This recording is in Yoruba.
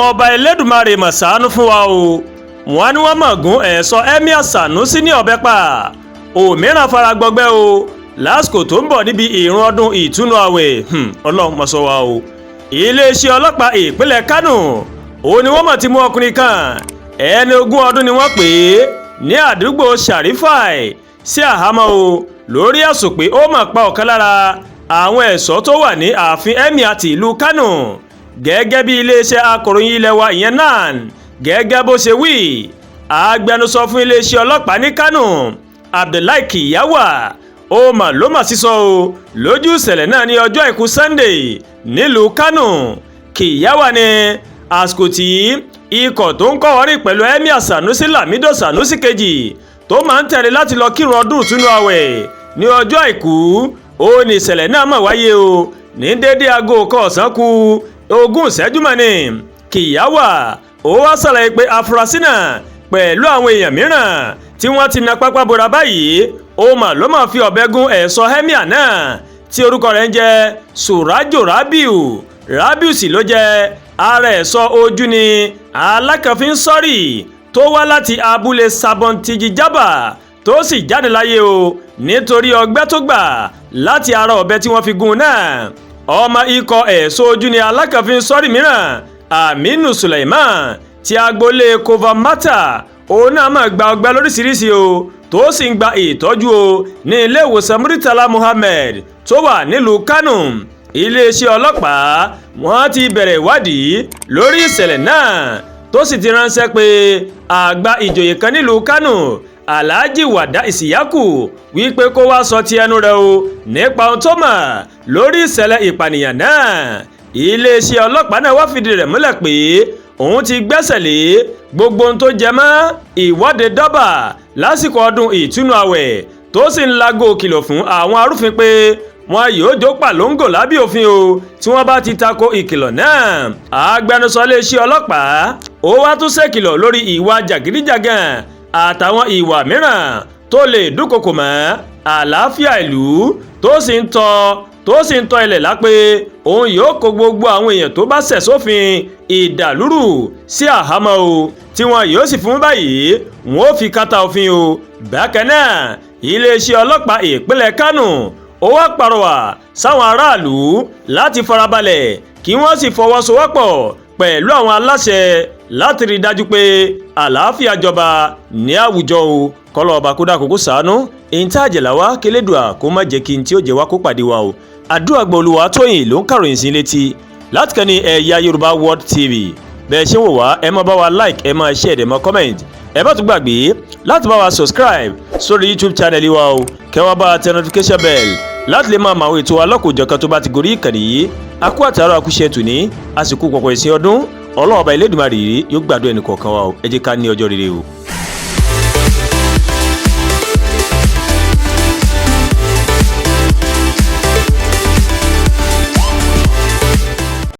Ọlọ́run Ọba Elédùmarè mà ṣàánú fún wa o. Wọ́n ní wọ́n mọ̀ gún ẹ̀ṣọ́ Emir Sanusi ní ọ̀bẹ pa, òmíràn fara gbọgbẹ́ o lásìkò tó ń bọ̀ níbi ìrun ọdún ìtúnu àwẹ̀. Ọlọ́run mọ̀ sọ wa o. Iléeṣẹ́ ọlọ́pàá ìpínlẹ̀ Kánò òun ni wọ́n mọ̀ ti mú ọkùnrin kan, ẹni 20 ọdún ni wọ́n pè é, ní àdúgbò Sharifai sí àhámọ́ o, lórí ẹ̀sùn pé ó mọ̀ pa ọ̀kan lára àwọn ẹ̀ṣọ́ tó wà ní ààfin Emir ti ìlú Kánò. Gẹ́gẹ́ bí iléeṣẹ́ akọ̀ròyìn ilé wa, ìyẹn NAN, gẹ́gẹ́ bó ṣe wí, agbẹnusọ fún iléeṣẹ́ ọlọ́pàá ní Kánò, Abdullahi Kiyawa, ó mà ló mà sísọ o lójú ìṣẹ̀lẹ̀ náà ní ọjọ́ Àìkú Sunday nílùú Kánò. Kiyawa ní àsìkò tí ikọ̀ tó ń kọ́wọ́rìn pẹ̀lú Emir Sanusi Lamido Sanusi kejì tó máa ń tẹ̀lé láti lọ kírun ọdún ìtúnu àwẹ̀ ní ọjọ́ Àìkú, ó ní ìṣẹ̀lẹ̀ náà mà wáyé o ní déédéé aago 1 ọ̀sán kù 20 ìṣẹ́jú mọ́ ni. Kiyawa ó wá ṣàlàyé pé afurasí náà pẹ̀lú àwọn èèyàn mìíràn tí wọ́n ti na pápá bora báyìí, ó mà ló mà fi ọ̀bẹ gún ẹ̀ṣọ́ emir náà tí orúkọ rẹ̀ ń jẹ́ Surajo Rabiu. Rabiu sì ló jẹ́ ara ẹ̀ṣọ́ ojú ni alákànfin sọ́rí tó wá láti abúlé Sabon-Tijijaba, tó sì jáde láyé o nítorí ọgbẹ́ tó gbà láti ara ọ̀bẹ tí wọ́n fi gún un náà. Ọmọ ikọ̀ ẹ̀ṣọ́ ojú ni alákànfin sọ́rí mìíràn, Aminu Suleiman, tí agboolé Kovamata, òun náà máa gba ọgbẹ́ lóríṣiríṣi o, tó sì ń gba ìtọ́jú o ní ilé ìwòsàn Murtala Muhammed tó wà nílùú Kánò. Iléeṣẹ́ ọlọ́pàá, wọ́n ti bẹ̀rẹ̀ ìwádìí lórí ìṣẹ̀lẹ̀ náà, tó sì ti ránṣẹ́ pé àgbà ìjòyè kan nílùú Kánò, Alhaji Wada Isiyaku, wípé kó wá sọ ti ẹnu rẹ̀ o nípa ohun tó mọ̀ lórí ìṣẹ̀lẹ̀ ìpànìyàn náà. Iléeṣẹ́ ọlọ́pàá náà wá fìdí rẹ̀ múlẹ̀ pé òun ti gbẹ́sẹ̀ lé gbogbo ohun tó jẹ mọ́ ìwọ́de dọ́bà lásìkò ọdún ìtúnu àwẹ̀, tó sì ń lago kìlọ̀ fún àwọn arúfin pé wọn yóò jó pàlóńgò lábẹ́ òfin o tí wọ́n bá ti tako ìkìlọ̀ náà. Agbẹnusọ iléeṣẹ́ ọlọ́pàá ó wá tún ṣèkìlọ̀ lórí ìwà jàgídíjàgan àtàwọn ìwà mìíràn tó lè dúnkokò mọ́ àlàáfíà ìlú, tó sì ń tọ́ ilẹ̀ lápé òun yóò kó gbogbo àwọn èèyàn tó bá ṣẹ̀ sófin ìdàlúrù sí àhámọ́ o, tí wọn yóò sì fún báyìí wọn ó fi kàtà òfin o. Bákan náà, iléeṣẹ́ ọlọ́pàá ìpínlẹ̀ Kánò ó wá pàrọwà sáwọn aráàlú láti farabalẹ̀ kí wọ́n sì fọwọ́sowọ́pọ̀ pẹ̀lú àwọn aláṣẹ láti rí i dájú pé àlàáfíà jọba ní àwùjọ o. Kọ́lọ́ ọba kó dákun kó ṣàánú èyí tá àjẹlá wa, kélédùà kó má jẹ́ kí n tí ó jẹ́ wá kó pàdé wa o. Àdúrà gbọ́. Olúwa Tóyìn ló ń kàròyìn sí létí láti kàn ní Ẹ̀yà Yorùbá World TV. Bẹ́ẹ̀ ṣé wò wá, ẹ máa bá wa like, ẹ máa share, ẹ máa comment. Ẹ má tún gbàgbé láti bá wa subscribe sórí YouTube channel wa o, kẹ́ wá bá wa tẹ notification bell láti lè máa mọ àwọn ètò alọ́kòjọ̀kan tó bá ti gorí ìkànnì yìí. Akú àtàrà, akúṣẹ́ tòní, àsìkò pọ̀pọ̀ ìsìn ọdún. Ọlọ́run Ọba Elédùmarè yóò gbàdúrà ẹnì kọ̀ọ̀kan wa o. Ẹ jẹ́ ká ní ọjọ́ rere o.